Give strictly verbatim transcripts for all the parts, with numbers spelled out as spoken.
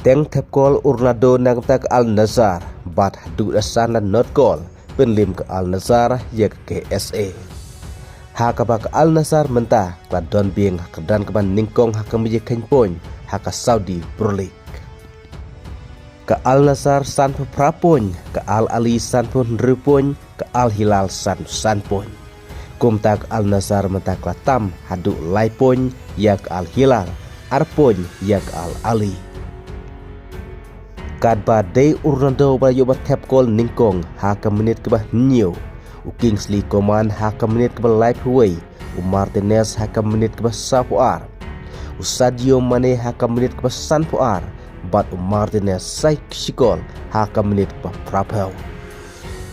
Teng thep kol u Ronaldo na ka bynta ka Al Nassr, bad haduh da san la not kol, pynlim ka Al Nassr ïa ka K S A. Ha kaba ka Al Nassr mynta ka la don biang ha ka kyrdan kaba nyngkong ha ka mih ïa kheiñ point ha ka Saudi Pro League. Ka Al Nassr sanphew phra point, ka Al Ahly sanphew hynriew point, ka Al Hilal sanphew san point. Kumta ka Al Nassr mynta ka la tam haduh lai point ïa ka Al Hilal, ar point ïa ka Al Ahly. Katba dei u Ronaldo ba la ïoh ban thep kol nyngkong ha ka minit kaba hynñiew, u Kingsley Coman ha ka minit kaba laiphew wei, u Martinez ha ka minit kaba sawphew ar, u Sadio Mane ha ka minit kaba sanphew ar, bad u Martinez sa ïoh shi kol ha ka minit kaba phraphew.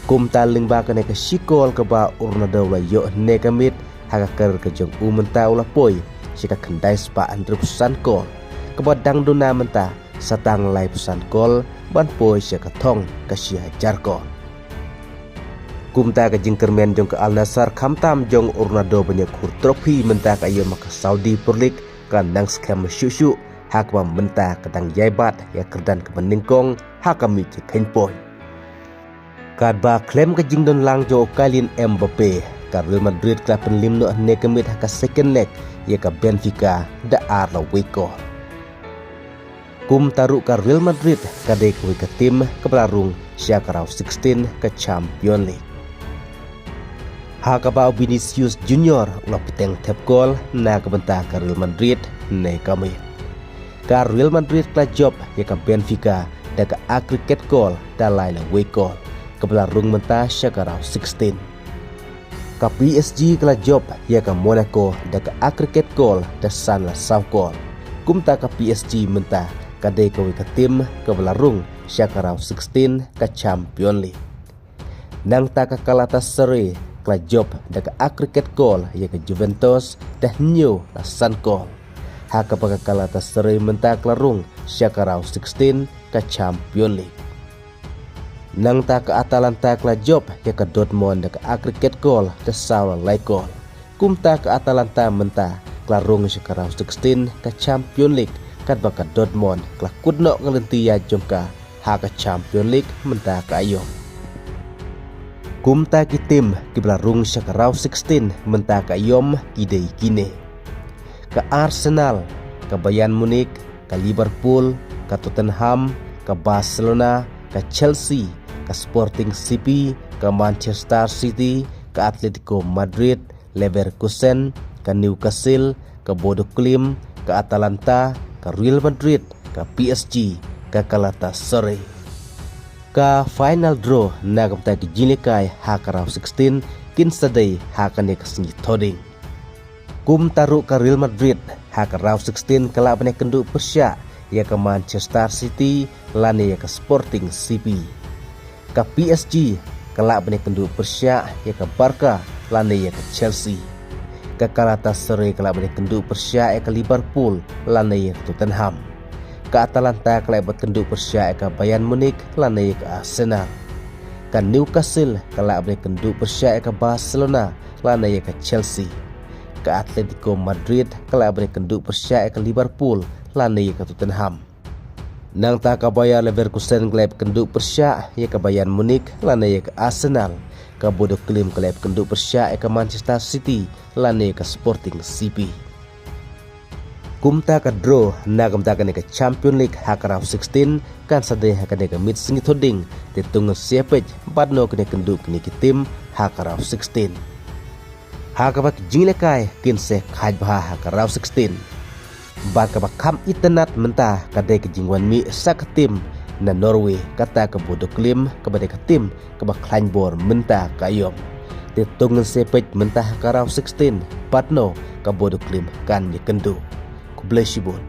Kumta lyngba kane ka shi kol kaba u Ronaldo u la ïoh hynne ka miet ha ka career ka jong u mynta u la poi sha ka khyndai spah hynriewphew san kol, kaba dang duna mynta sa tang laiphew san kol ban poi sha ka thong ka shi hajar kol. Kumta ka jingkyrmen jong ka Al Nassr khamtam jong u Ronaldo ban ïa khur trophy mynta ka ïoh ma ka Saudi Pro League ka nang skhem shuh shuh, ha kaba mynta ka dang ïai bat ïa ka kyrdan kaba nyngkong ha ka mih ïa kheiñ point. Katba khlem ka jingdon lang jong u Kylian Mbappe, ka Real Madrid ka la pynlim noh hynne ka miet ha ka second leg ïa ka Benfica da ar la wei kol. Kumta ruh ka Real Madrid ka dei kawei ka tim kaba la rung sha ka round sixteen ka Champion League, ha kaba u Vinicius Junior u la bteng thep kol na ka bynta ka Real Madrid hynne ka miet. Ka Real Madrid ka la jop ïa ka Benfica da ka aggregate kol da lai la wei kol, kaba la rung mynta sha ka round sixteen. Ka P S G ka la jop ïa ka Monaco da ka aggregate kol da san la saw kol. Kumta ka P S G mynta ka dei kawei ka tim kaba la rung sha ka round sixteen ka Champion League. Nangta ka Galatasaray ka la jop da ka aggregate kol ïa ka Juventus da hynñiew la san kol, ha kaba ka Galatasaray mynta ka la rung sha ka round sixteen ka Champion League. Nangta ka Atalanta ka la jop ïa ka Dortmund da ka aggregate kol da saw la lai kol. Kumta ka Atalanta mynta ka la rung sha ka round sixteen ka Champion League, katba ka Dortmund ka la kut noh ka lynti ïaid jong ka ha ka Champion League mynta ka aïom. Kumta ki tim kiba la rung sha ka round sixteen mynta ka aïom ki dei kine: ka Arsenal, ka Bayern Munich, ka Liverpool, ka Tottenham, ka Barcelona, ka Chelsea, ka Sporting C P, ka Manchester City, ka Atletico Madrid, Leverkusen, ka Newcastle, ka Bodo Glimt, ka Atalanta, ka Real Madrid, ka P S G, ka Galatasaray. Ka final draw na ka bynta ki jinglehkai ha ka round sixteen kin sa dei ha kane ka sngi Thohdieng. Kumta ruh ka Real Madrid ha ka round sixteen ka lah ban ïakynduh pyrshah ïa ka Manchester City lane ïa ka Sporting C P. Ka P S G ka lah ban ïakynduh pyrshah ïa ka Barca lane ïa ka Chelsea. Ka Galatasaray ka lah ban ïakynduh pyrshah ïa ka Liverpool lane ïa ka Tottenham. Ka Atalanta ka lah ban ïakynduh pyrshah ïa ka Bayern Munich lane ïa ka Arsenal. Ka Newcastle ka lah ban ïakynduh pyrshah ïa ka Barcelona lane ïa ka Chelsea. Ka Atletico Madrid ka lah ban ïakynduh pyrshah ïa ka Liverpool lane ïa ka Tottenham. Nangta ka Bayer Leverkusen ka lah ban ïakynduh pyrshah ïa ka Bayern Munich lane ïa ka Arsenal. Ka Bodo Glimt ka lah ban ïakynduh pyrshah ïa ka Manchester City lane ïa ka Sporting C P. Kumta ka draw na ka bynta kane ka Champion League ha ka round sixteen kan sa dei ha kane ka miet sngi Thohdieng, te to ngin sa peit badno kin ïakynduh kine ki tim ha ka round sixteen. Ha kaba ki jinglehkai kin sa khaid bha ha ka round sixteen. Bad kaba kham itynnad mynta ka dei ka jingwan mih sa ka tim na Norway, kata ka Bodo Glimt, kaba dei ka tim kaba khlaiñ bor mynta ka aïom. Te to ngin sa peit mynta ha ka round sixteen badno ka Bodo Glimt kan ïakynduh. Khublei shibun.